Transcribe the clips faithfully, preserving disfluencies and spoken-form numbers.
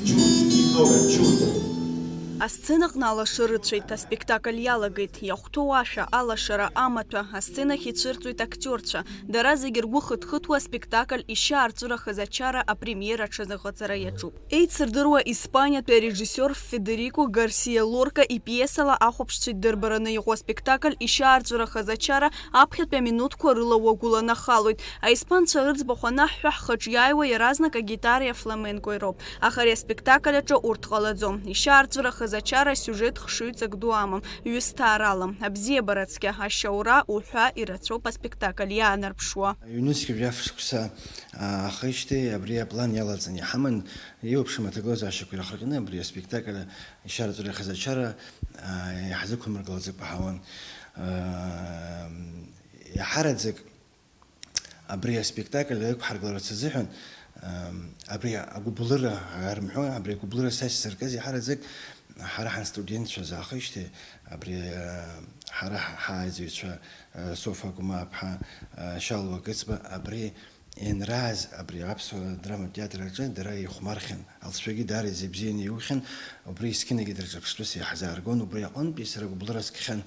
Чуть, немного, чуть. Асценаҟны алаша рыцәеит, аспектакль иалагеит. Иахәҭоу ашәа, алашара, амаҭәа, асценахь ицәырҵуеит актиорцәа. Дара зегьы ргәы хыҭхыҭуа аспектакль ишьаарҵәырахаз ачара апремиера аҽазыҟаҵара иаҿуп. Еицырдыруа Испаниатәи арежиссиор Федерико Гарсиа Лорка ипиесала ахәаԥшцәа идырбараны иҟоу аспектакль ишьаарҵәырахаз ачара аԥхьатәи аминуҭқәа рыла уагәыланахалоит. Аиспанцәа рыӡбахә анаҳҳәа, ҳхаҿ иааиуа иаразнак агитареи афламенкои роуп. Аха ари аспектакль аҿы урҭ ҟалаӡом. Ишьаарҵәырахаз ачара асиужет хшыҩҵак ду амам, ҩысҭаарала. Абзиабара цқьа, ашьаура уҳәа ирацәоуп аспектакль иаанарԥшуа. Ҩнызқьи жәаф шықәса аахижьҭеи абри аплан иалаҵаны иҳаман, еиуеиԥшым аҭагылазаашьақәа ирахырҟьаны абри аспектакль ишьаарҵәырахаз ачара иаҳзықәмыргылаӡакәа ҳауан. Иаҳараӡак абри аспектакль аиқәҳаргыларц азыҳәан, абри агәыблыра арымҳәо, абри агәыблыра са исзыркыз иаҳараӡак ҳара ҳанстудентцәа заахижьҭеи, абри ҳара ҳааӡаҩцәа, Софа Агәмаа-ԥҳа, Шьалуа Гыцба, абри ианрааз, абри аԥсуа драматә театр аҿы дара ихәмархьан, алҵшәагьы даараӡа ибзианы иухьан, убри есқьынагьы дырҿаԥштәыс иаҳзааргон, убри аҟынтәи сара гәыблыра скхьан,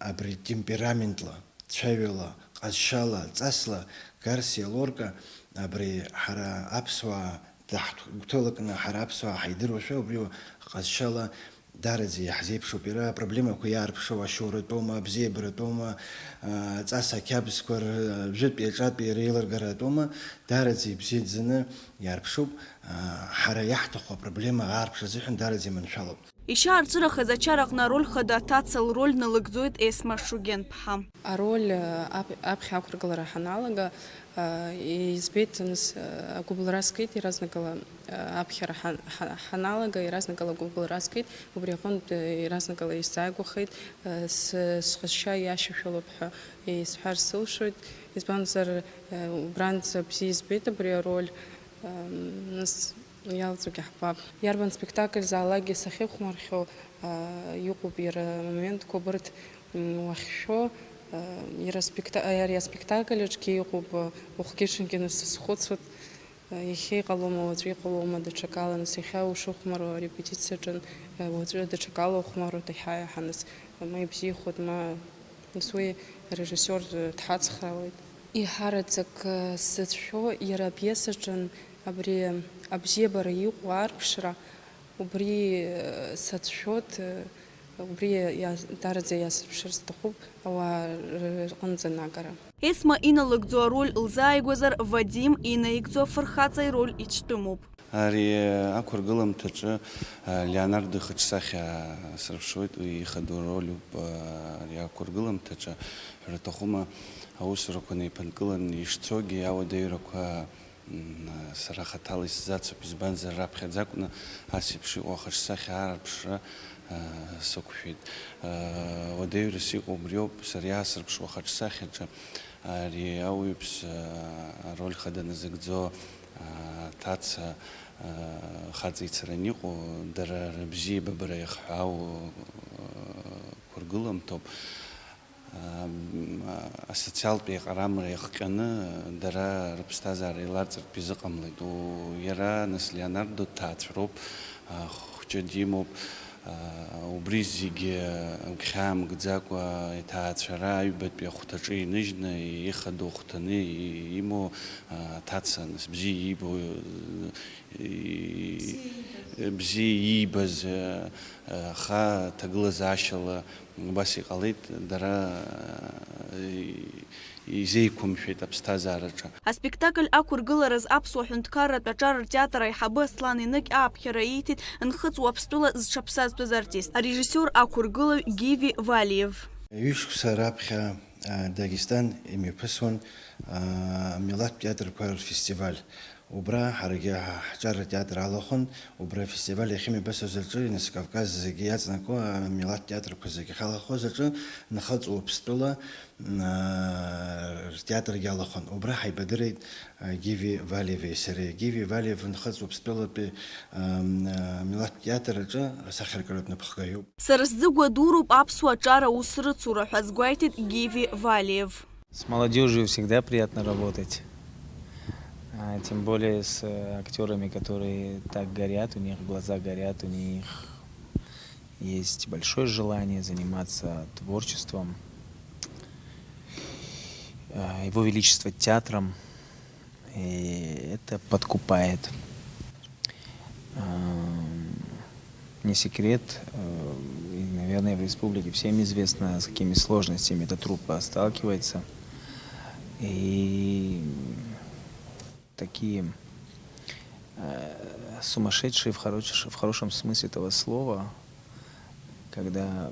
абри темпераментла, цәаҩала, ҟазшьала, ҵасла Гарсиа Лорка абри ҳара аԥсуаа даҳгәҭылакны, ҳара аԥсуаа ҳаидыруашәа, убри ҟазшьала даараӡа иаҳзеиԥшуп. Иара апроблемақәа иаарԥшуа ашьоуратәоума, абзиабаратәоума, ҵас ақьабзқәа ржәытәи аҿатәи реилыргаратәоума, даараӡа ибзиаӡаны иаарԥшуп. Ҳара иаҳҭаху апроблема аарԥшра азыҳәан даараӡа иманшәалоуп. Ишьаарҵәырахаз ачараҟны ароль хада аҭаца лроль налыгӡоит Есма Шугенԥҳа. Ароль аԥхьа ақәыргылара ҳаналага, избеит, нас агәыблра скит иаразнакала, аԥхьара ҳаналага иаразнакала агәыблра скит, убри аҟынтә иаразнакала исзааигәахеит, сҟазшьа иашьашәалоуп ҳәа исҳәар сылшоит, избанзар, убранӡа бзиа избеит абри ароль. Нас иалҵуагьы ҳбап. Иарбан спектакль заалакгьы сахьыхәмархьоу, иҟоуп иара амоментқәа абырҭ, уахьшәо, иара аспекта-, ари аспектакль аҿгьы иҟоуп, уахгьы-ҽынгьы нас сазхәыцуеит, иахьа иҟалома, уаҵәы иҟалома, даҽакала, нас иахьа ушыхәмаруа арепетициаҿын, уаҵәы даҽакала ухәмаруеит, иаҳа-иаҳа нас ма ибзиахоит, ма Нас уи арежиссиор дҳацхраауеит. Еиҳараӡак сзыцәшәо иара апиесаҿын абри абзиабара иҟоу аарԥшра, убри сацәшәоит, убри иа-, даараӡа иасырԥшыр сҭахуп ауаа рҟынӡа анагара. Есма иналыгӡо ароль лзааигәазар, Вадим инаигӡо афырхаҵа ироль ицәтәымуп. Ари ақәыргыламҭаҿы Леонардо ихаҿсахьа сырԥшуеит, уи ихадоу роль ауп ари ақәыргыламҭаҿы. Ҳәара аҭахума, аусурақәа неиԥынкыланы ишцогьы ауадаҩрақәа, м, сара хаҭала исзацуп, избанзар, раԥхьаӡа акәны ас еиԥш иҟоу ахаҿсахьа аарԥшра, а, сықәшәеит. А, уадаҩрас иҟоу убриоуп, сара иаасырԥшуа ахаҿсахьаҿы ари ауаҩԥс, а, ароль хада назыгӡо, а, аҭаца, а, хаҵа ицараны иҟоу, дара рыбзиабабара иахҳәаау, а, қәыргыламҭоуп. Ам, асоциалтә еиҟарамра иахҟьаны дара рыԥсҭазаара еиларҵыртә изыҟамлеит. У, иара, нас, Леонардо дҭаацәароуп, а, хәҷы димоуп. А, убри зегьы гәхьаамгӡакәа иҭаацәара аҩбатәи ахәҭаҿы иныжьны, ихадоу ахәҭаны и-, имоу, а, аҭаца, нас, бзиа иибо, и-, бзиа иибаз, а, аха ҭагылазаашьала Убас иҟалеит, дара, э, изеиқәымшәеит аԥсҭазаараҿы. Аспектакль ақәыргылараз аԥсуа ҳәынҭқарратә аҿар ртеатр аиҳабы Аслан Еныкь ааԥхьара ииҭеит Нхыҵ Уаԥстәыла зҽаԥсазтәыз артист, арежиссиор ақәыргылаҩ Гиви Валиев. Ҩышықәса раԥхьа, а, Дагестан имҩаԥысуан, а, амилаҭтә театрқәа рфестиваль. Убра ҳаргьы ҳҿар атеатр алахәын, убра афестиваль иахьымҩаԥысыз аҿы, нас Кавказ зегьы иаҵанакуа амилаҭ театрқәа зегьы ахьалахәыз аҿы, Нхыҵ Уаԥстәыла, м, ртеатргьы алахәын. Убра ҳаибадырит, а, Гиви Валиеви сареи. Гиви Валиев Нхыҵ Уаԥстәылатәи, ам, а, милаҭтә театр аҿы асахьаркыратә напхгаҩуп. Сара сзы гәадуроуп аԥсуа ҿар аус рыцура ҳәа азгәеиҭеит Гиви Валиев. С молодёжью всегда приятно работать. А тем более с э, актёрами, которые так горят, у них глаза горят, у них есть большое желание заниматься творчеством, э, его величество театром, и это подкупает. Эм, Не секрет, э, и, наверное, в республике всем известно, с какими сложностями эта труппа сталкивается. И такие э, сумасшедшие в, хорош, в хорошем смысле этого слова, когда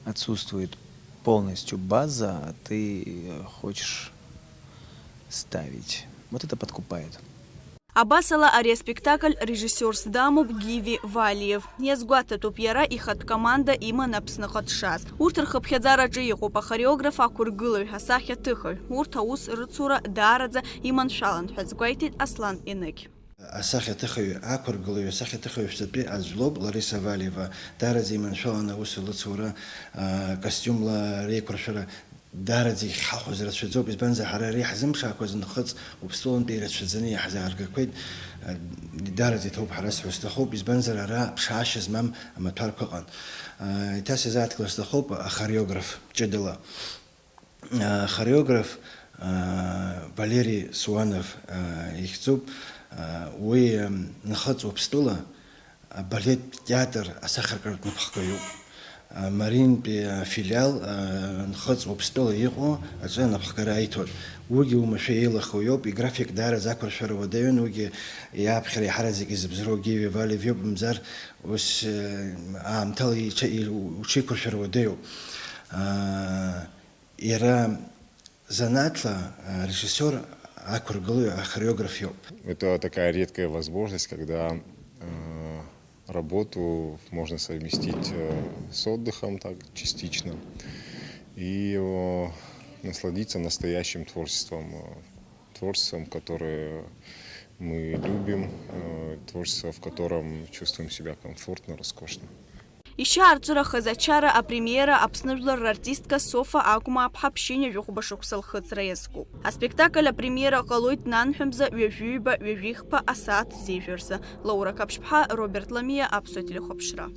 отсутствует полностью база, а ты хочешь ставить. Вот это подкупает. Абасала ари аспектакль режиссиорс дамоуп Гиви Валиев. Иазгәаҭатәуп иара ихатә команда иман Аԥсныҟа дшааз. Урҭ рхыԥхьаӡараҿы иҟоуп ахореограф, ақәыргылаҩ, асахьаҭыхаҩ. Урҭ аус рыцура даараӡа иманшәалан ҳәа азгәеиҭеит Аслан Енықь. Асахьаҭыхаҩ, ақәыргылаҩ, асахьаҭыхаҩ ҳәсатәи аӡә лоуп, Лариса Валиева. Даараӡа иманшәалан аус лыцура, костиумла реиқәыршәара даараӡа иахьҳахәоз рацәаӡоуп, избанзар ҳара иара иаҳзымԥшаақәаз нхыҵ Уԥсҭоулантәи ирацәаӡаны иаҳзааргақәеит. Даараӡа иҭоуп ҳәа расҳәо сҭахуп, избанзар ара ԥшаашьа змам амаҭәарқәа ыҟан. Еиҭа сазааҭгылар сҭахуп ахореограф ҷыдала. Ахореограф Валери Суанов ихьӡуп. Уи нхыҵ Уаԥстәыла абалет театр асахьаркыратә напхгаҩуп. Мариантәи афилиал нхыҵ Уаԥстәыла иҟоу аҿы анапхгара аиҭоит. Уигьы уамашәа еилахоу иоуп, играфик даараӡа ақәыршәара уадаҩын, уигьы иааԥхьара еиҳараӡак изыбзоуроу Гиви Валиев иоуп, мамзар ус аамҭала иҽа-, и-, уҽеиқәыршәара уадаҩуп. Иара занааҭла режиссиор ақәыргылаҩ, ахореограф иоуп. Это такая редкая возможность, когда э, работу можно совместить э, с отдыхом так частично и э, насладиться настоящим творчеством, э, творчеством, которое мы любим, э, творчество, в котором чувствуем себя комфортно, роскошно. Ишьаарҵәырахаз ачара апремиера Аԥсны жәлар рартистка Софа Агәмааԥҳа ԥшьынҩажәи хәба шықәса лхыҵра иазкуп. Аспектакль апремиера ҟалоит нанҳәа мза ҩажәи ҩба, ҩажәи хԥа асааҭ зежәа рзы. Лаура Қаԥшьԥҳа, Роберт Ламиа, Аԥсуа телехәаԥшра.